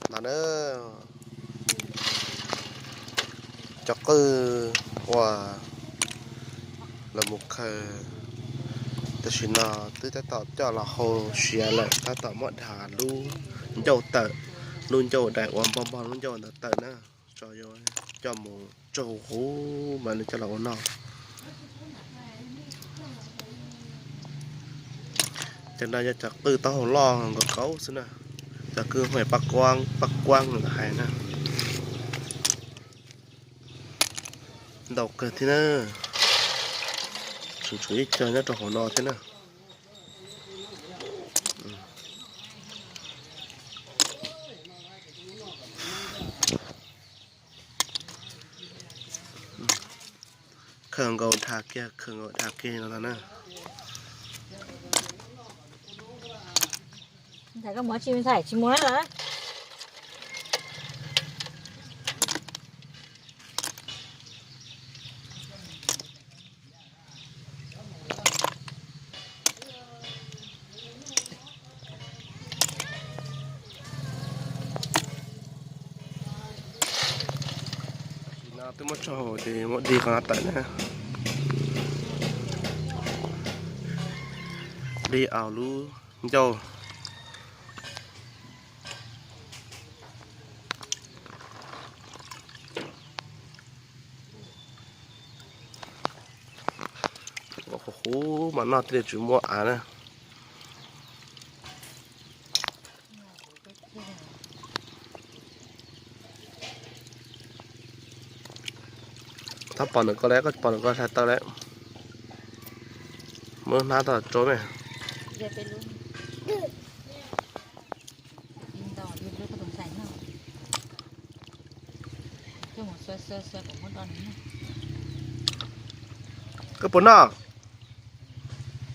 No na, cov qwj uas lawv mus khaws tam sim no twb tab tom coj los hau siav lawm, tab tom muab dha lub ncauj tawm, lub ncauj daim uas npog npog lub ncauj ntawd tawm na, tso yuav coj mus tsaug huv mas nws coj los ua noj. Cov no yog cov qwj taub hau loj nkaus kauv xwb na, cov qwj hu paj kuab lawv hais na. Ntau kawg thiab na, tseem tshuav ib co nyob rau hauv no thiab na. Khaws nkaus dhas kiag, khaws nkaus dhas kiag no na. Ntxhais, koj mus tsis, ntxhais tsis mus na. Tam sim no twb muab tso hauv ces muab dig qhov no tawm na. Dig aus lub ncauj. Ua huv huv mas noj thiaj li tsis muaj av na. Txhob pom ntawm ko lawm, koj pom ntawm ko hla taw lawm. Muab hnab tau tso me. Koj puas noj?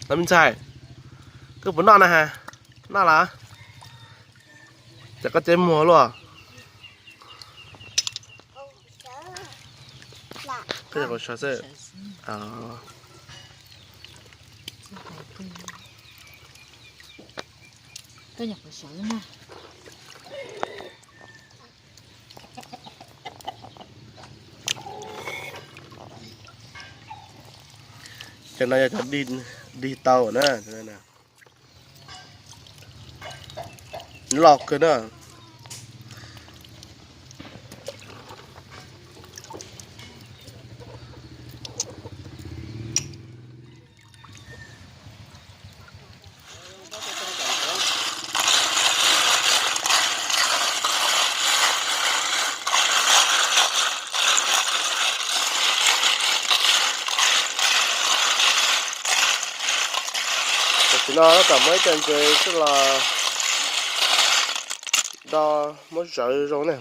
Los me ntxhais, koj puas noj na ha? Noj las? Ces koj ceb muag luaj. Koj nyuam qhuav sawv xwb. Cov no yog cov dig tau na. Loj kawg na. Tam sim no tab tom muab ib co ntses coj los do muab zawv zoo na.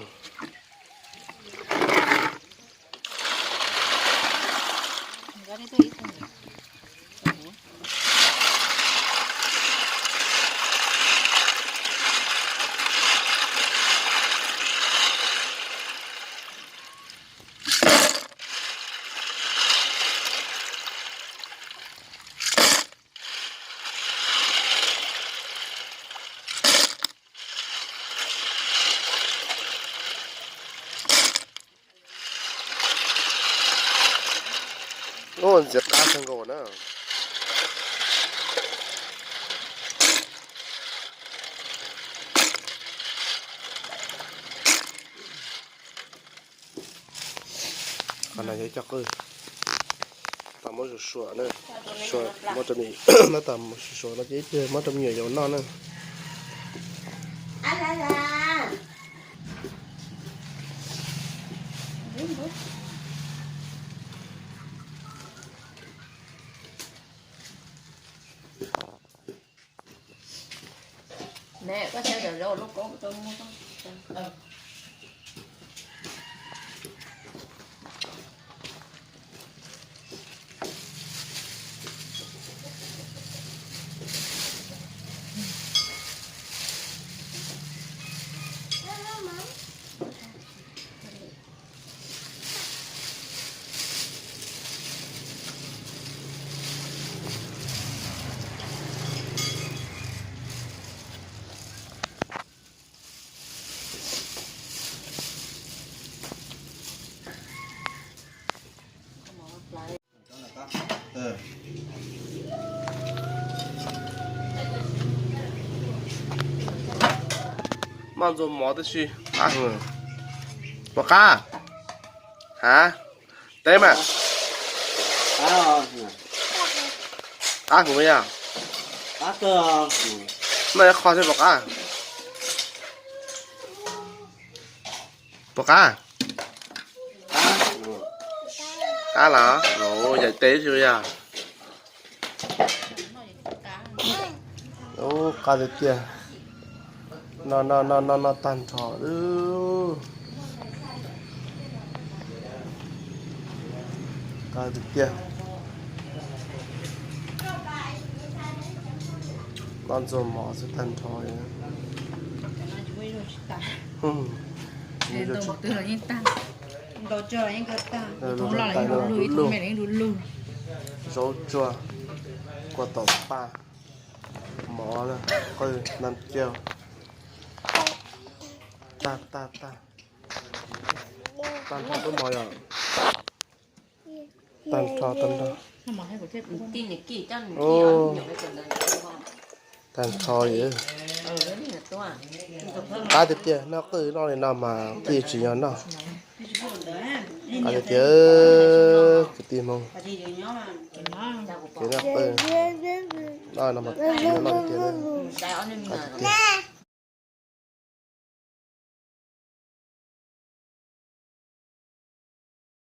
Ub, ntxiv qab kawg nkaus na. Qhov no yog ib co qwj, tab tom muab suav suav na, suav muab rau nws, tab tom suav suav no ces ib pliag muab rau me nyuam yaus noj na. Noj ntxuag mov tib si. Qab, puas qab? Ha, teb mas. Qab heev yog. Noj ib qho thiab puas qab? Puas qab? Qab los? Yaim teb tsis yog. Ub, qab tiag tiag. Noj noj noj noj noj tag nrho. Qab tiag tiag. Noj ntxuag mov xwb tag nrho. Zaub tsuag, kua taum paj, mov, qw, nam cia. Tag tag tag. Tag nrho lub mov yom. Tag nrho tag nrho. Tag nrho. Qab tiag tiag, noj qwj noj li no mas qwj tsis yog noj. Qab tiag tiag, kwv tij Hmoob. Kev noj qwj, noj no mas noj tiag tiag. Qab tiag tiag.